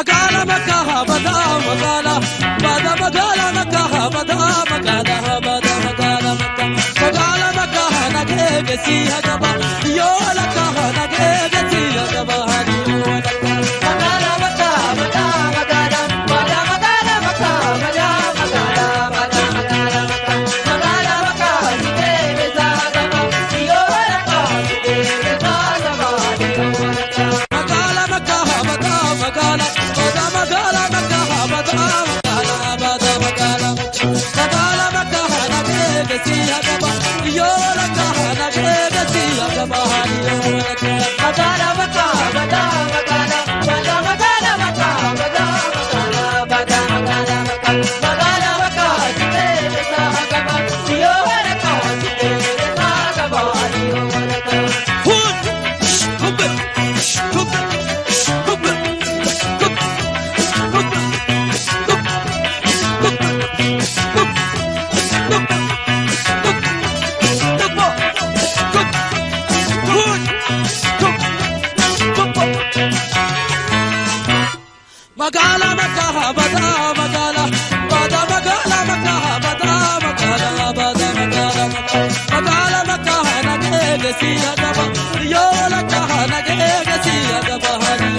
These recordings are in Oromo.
Magala makaha bada magala bada magala makaha bada magala bada magala maka magala makaha nage siya gaba yo lakaha nage siya gaba yo lakaha magala makaha bada magala bada magala makaha bada magala bada magala maka magala makaha sige gaba yo lakaha sige gaba yo lakaha magala makaha bada magala magala makaha bada magala bada magala magala makaha nage siya gaba yo lakaha nage siya gaba yo lakaha magala makaha bada magala bada magala makaha bada magala bada magala maka magala makaha sige gaba yo lakaha sige gaba yo lakaha. Magala makaha bada magala bada magala makaha bada magala bada magala magala makaha nage siya gaba yo lakaha nage siya gaba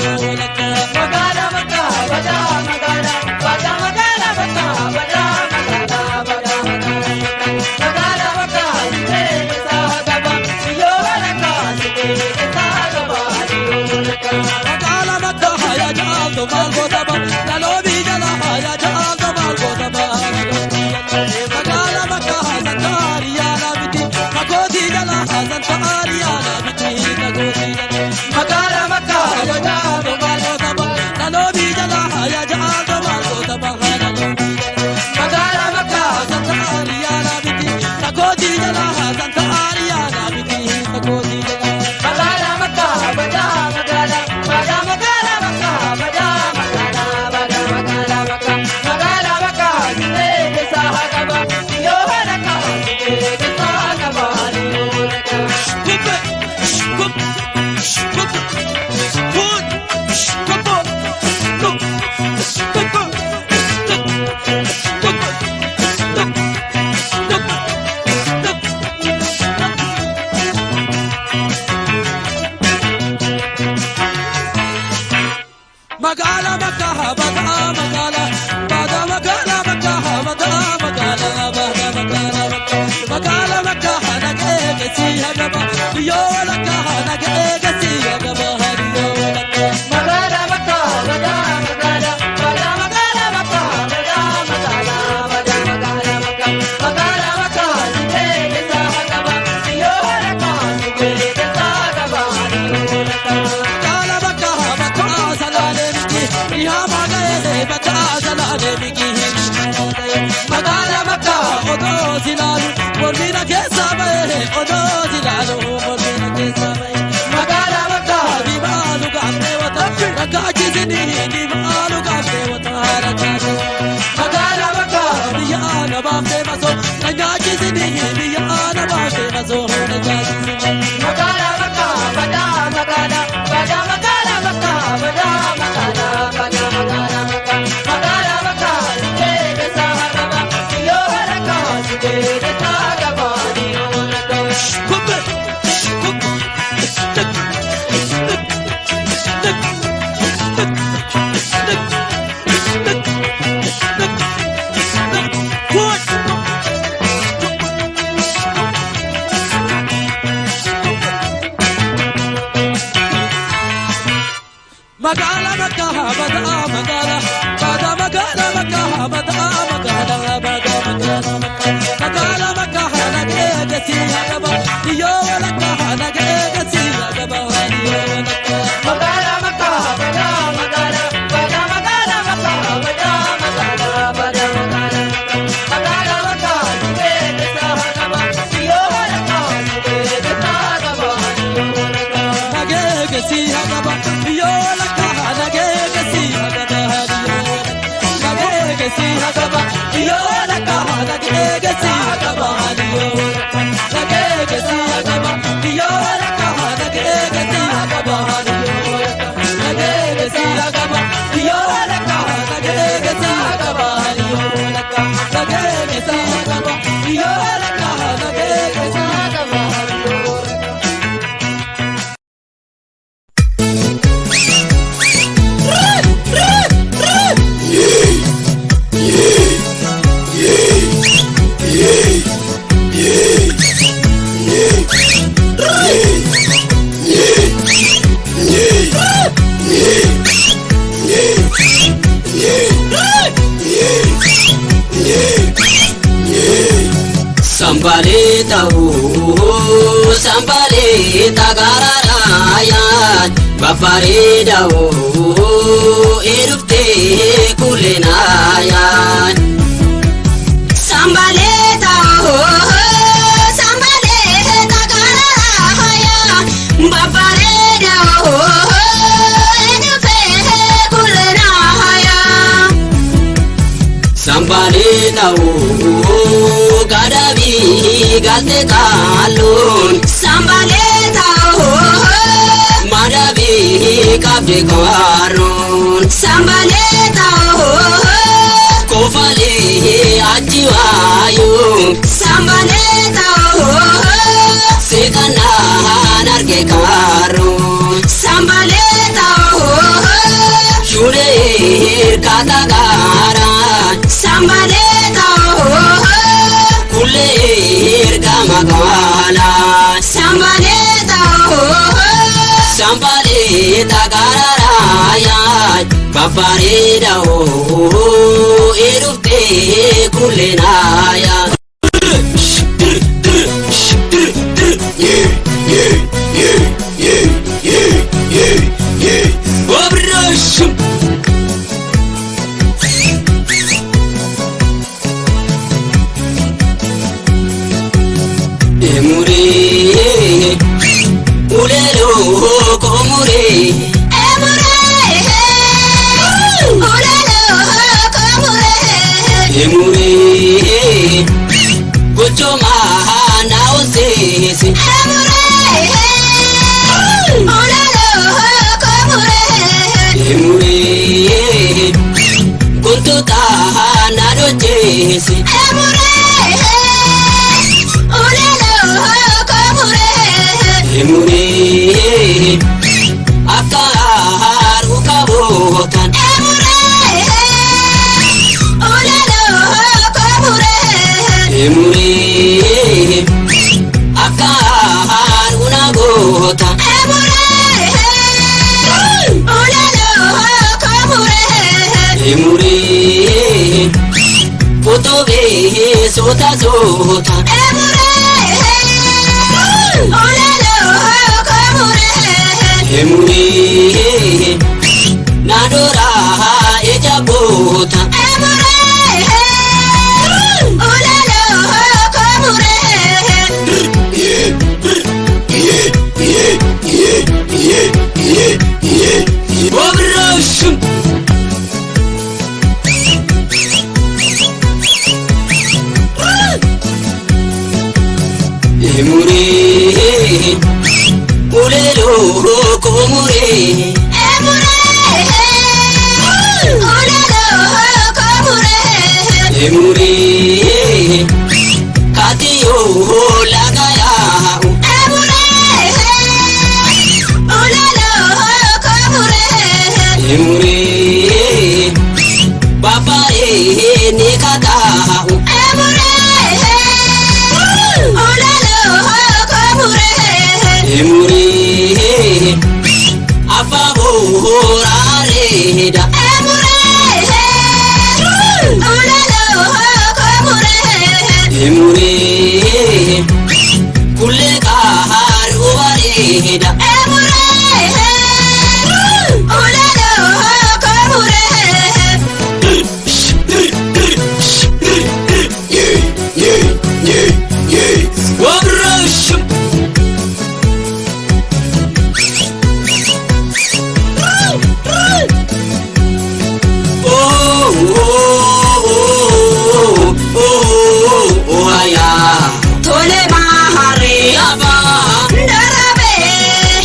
yo lakaha magala makaha bada magala bada magala makaha bada magala bada magala magala makaha sige gaba yo lakaha sige gaba yo lakaha magala makaha ya jaldo malgo daba lalo bi jala ya jaldo malgo daba magala makaha santariya la biti magodi jala santariya la biti magodi magala makaha ya jaldo malgo daba lalo bi jala ya jaldo malgo daba magala makaha santariya la biti magodi jala santariya la biti magodi magala makaha bada magala bada magala makaha bada magala bada magala maka magala makaha sige gaba yo lakaha sige gaba yo lakaha. Magala makaha bada magala bada magala makaha bada magala bada magala magala makaha nage siya gaba yo lakaha nage siya gaba yo lakaha magala makaha bada magala bada magala makaha bada magala bada magala maka magala makaha sige gaba yo lakaha sige gaba yo lakaha magala makaha bada salale miki ya magale bada salale miki magala makaha odo zilalu mormina ke sabe odo zilalu mormina ke sabe magala makaha dibalu gafe wata rakaji zini dibalu gafe wata rakaji magala makaha biya na bafe maso rakaji zini biya na bafe maso rakaji zini magala makaha bada magala bada magala makaha bada magala bada magala maka magala makaha sige gaba yo lakaha sige gaba yo lakaha. Magala makaha bada magala bada magala makaha bada magala bada magala magala makaha nage siya gaba yo lakaha nage siya gaba yo lakaha magala makaha bada magala bada magala makaha bada magala bada magala magala makaha sige gaba yo lakaha sige gaba yo lakaha nage siya gaba yo lakaha nage siya gaba yo nage siya gaba yo lakaha nage Sambalee ta'uu sambalee tagaaraayaa babbareeda eruftee kuleenaayaa. Sambalee ta'uu sambalee tagaaraayaa babbareeda eruftee kuleenaayaa. Sambalee ta'uu gadaabii galte kaaluun. Sambalee ta'uu Madabii qabde kaaruun. Sambalee ta'uu Kofalee achi waayuun. Sambalee ta'uu Seeqanaan arge kaaruun. Sambalee ta'uu Shulee hirkata gaaraan. Sambalee ta'uu Kullee hirka magaalaan. Sambalee ta'uu Sambalee tagaaraayaa babbareeda eruftee kulleenaayaa. Obrashum. Emuree uleloo komuree. Emuree uleloo komuree. Emuree gochoma na onseese. Emuree uleloo komuree. Emuree gontota na dhocheese. Emuree uleloo komuree. Emuree akka haaruu qabootan. Emuree uleloo komuree. Emuree akka haaruu na goota. Emuree uleloo komuree. Emuree kotobee soota soota. Emuree uleloo komuree. Emuree nadoraa ija boota. Emuree uleloo komuree. Obrashum. Emuree uleloo komuree. Emuree uleloo komuree. Emuree katiyoo laga yaa'u. Emuree uleloo komuree. Emuree babaee ni kataa'u. Emuree uleloo komuree. Emuree afaaboorareeda. Emuree uleloo komuree. Emuree kullee kaaruu bareeda. Emuree uleloo komuree. Obrashum. Oh oh oh oh oh aya. Tole maharee Yaba. darabee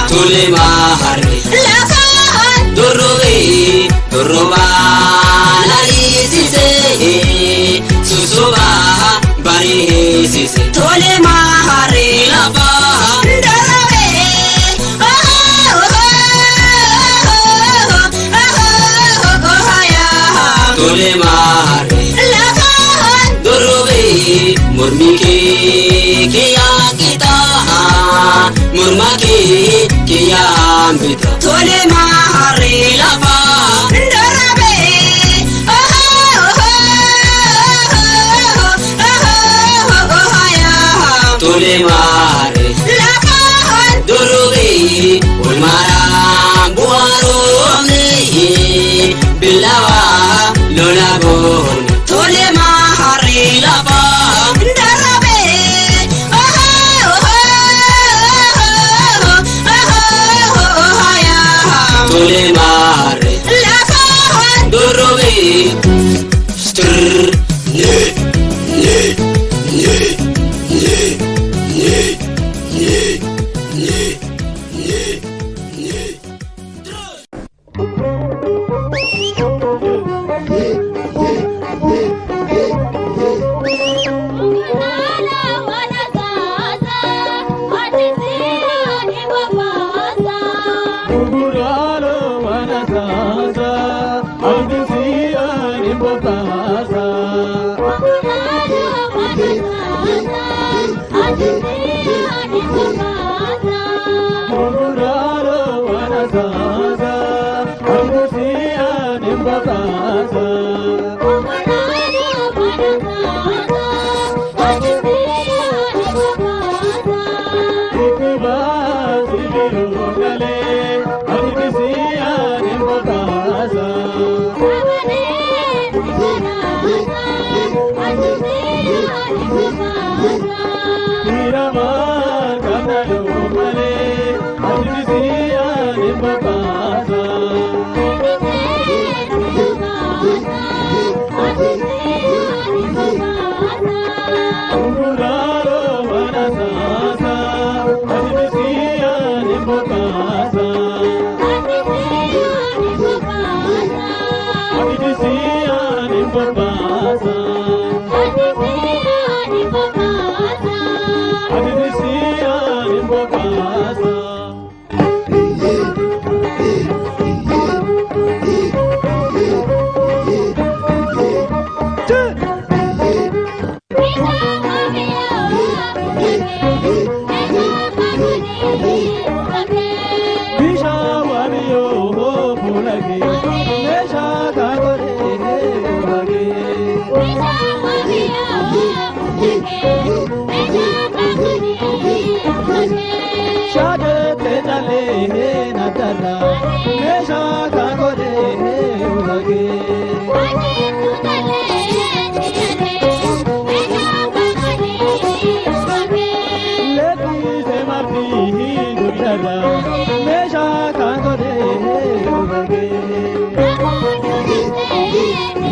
Tole maharee. lafaan Dorrobee dorrobaa lalisisee susobaa bareessise. Tole maharee Lafaa darabee tole maharee. lafaan Dorrobee mormi kee kiyyaa qixa morma kee kiyyaa bita. Tole maharee Lafaa darabee. Tole maare durubi olmaaraan bu'aaroomne bilawa lola goone tole maare lafa tole maare durubi ne ne ne ne ne ne ne ne ne.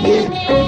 Thank you.